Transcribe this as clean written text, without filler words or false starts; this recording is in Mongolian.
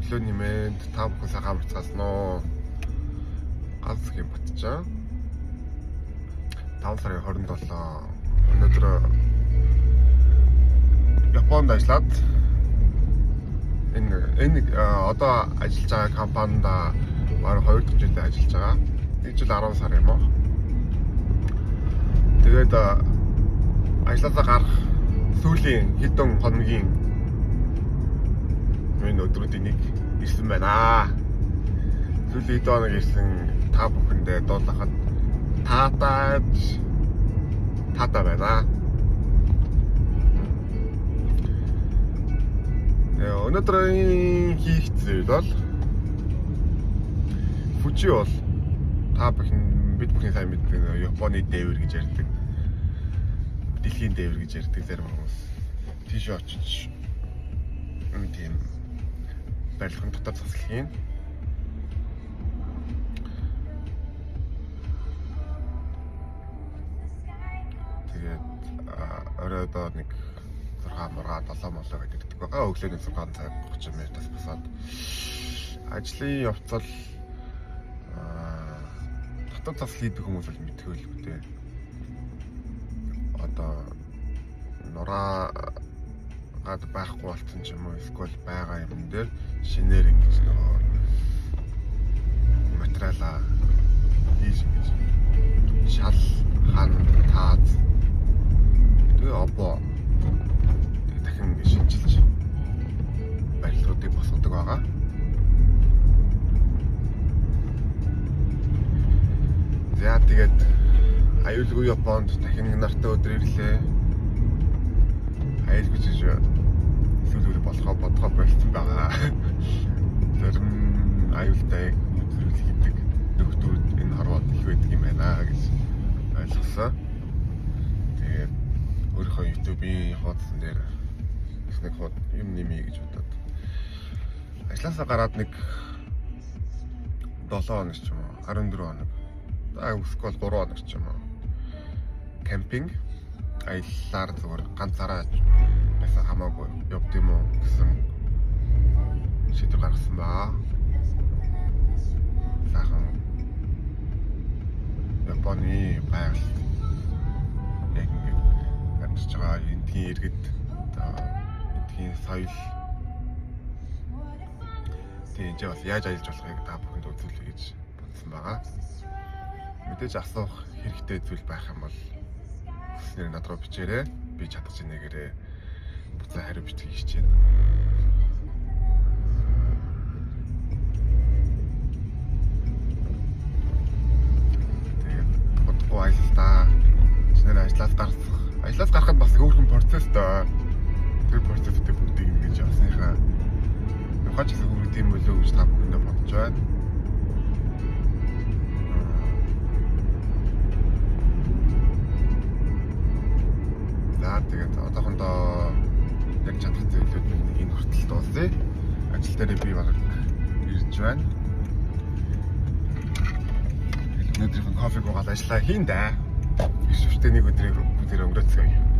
Өглөөний мэнд, та бүхэн сайхан амарцгаасан уу? Ганц юм батчаа. 5 сарын 27 өнөөдөр Японд ажиллаад энэ одоо ажиллаж байгаа компанид бараг 2 дахь жилдээ ажиллаж байгаа. Нэг жил 10 сар юм уу. Тэгээд ажилласаа гарах сүүлийн хэдэн хоногийн энэ өдрүүдийн нэг ирсэн байна. Сүүлийн хэдэн хоног ирсэн та бүхэндээ дуулахад таатай байна. Өнөөдрийн хийх зүйл бол Фужи бол та бүхэн бид бүхний сайн мэддэг Японы дээвэр гэж ярьдаг. Дэлхийн дээвэр гэж ярьдаг зарим хүмүүс. Тийш очиж тийм барилгын дотор засал хийн. Тэгээд оройдоо нэг 6 мурга 7 молоо гэдэг гэдэг байгаа. Өглөөний 6 цаг 30 минутаас босоод ажлын явцал дотор засал хийдэг хүмүүс бол мэдэх байлгүй дээ. Одоо нураа гад байхгүй болсон ч юм уу эсвэл байгаа юм дээр шинээр ингэж нөгөө материалаа хийж ингэж шал хан тааз тэгээ обо дахин ингэ шинчилж барилгуудыг босгодог байгаа. За тэгээд аюулгүй Японд дахин нэг нартай өдөр ирлээ. Аюулгүй гэж сүүл үл болохоо бодгоо болсон байгаа. Зарим аюултай зүйл хийдэг нөхдүүд энэ хорвоод их байдаг юм байна гэж ойлгосон. Тэгээд өөрийнхөө YouTube-ийн хуудсан дээр их нэг хууд юм нэмье гэж бодоод ажлаасаа гараад нэг 7 хоног ч юм уу 14 хоног эсвэл 3 хоног ч юм уу кемпинг аяллаар зүгээр ганцаараа байсан хамаагүй явд юм уу гэсэн шийдвэр гаргасан ба. Сайхан Японы байгаль яг ингээд амьдарч байгаа эндхийн иргэд одоо эндхийн соёл тийм энэ бас яаж аялж болохыг та бүхэнд үзүүлье гэж бодсон байгаа. Мэдээж асуух хэрэгтэй зүйл байх юм бол хүснээр над руу бичээрэй. Би чадах чинээгээрээ буцаа хариу бичихийг хичээнэ. Тэгээд удахгүй аялалдаа шинээр ажлаас гарах. Ажлаас гарахад бас өөрхөн процесстэй. Тэр процессыг бүгдийг ингэж явсныхаа явхаж гэсэн хүргэдэг юм болов уу гэж та бүхэндээ бодож байна. За тэгээд одоохондоо яг чадах зүйлүүд минь энэ хүртэл дуусъя. Ажил дээрээ би бараг ирж байна. Тэгээд өнөөдрийнх нь кофег уугаад ажиллаа хийн дээ. Ишвчтэй нэг өдрийг бүгдээр өнгөрөөцгөөе.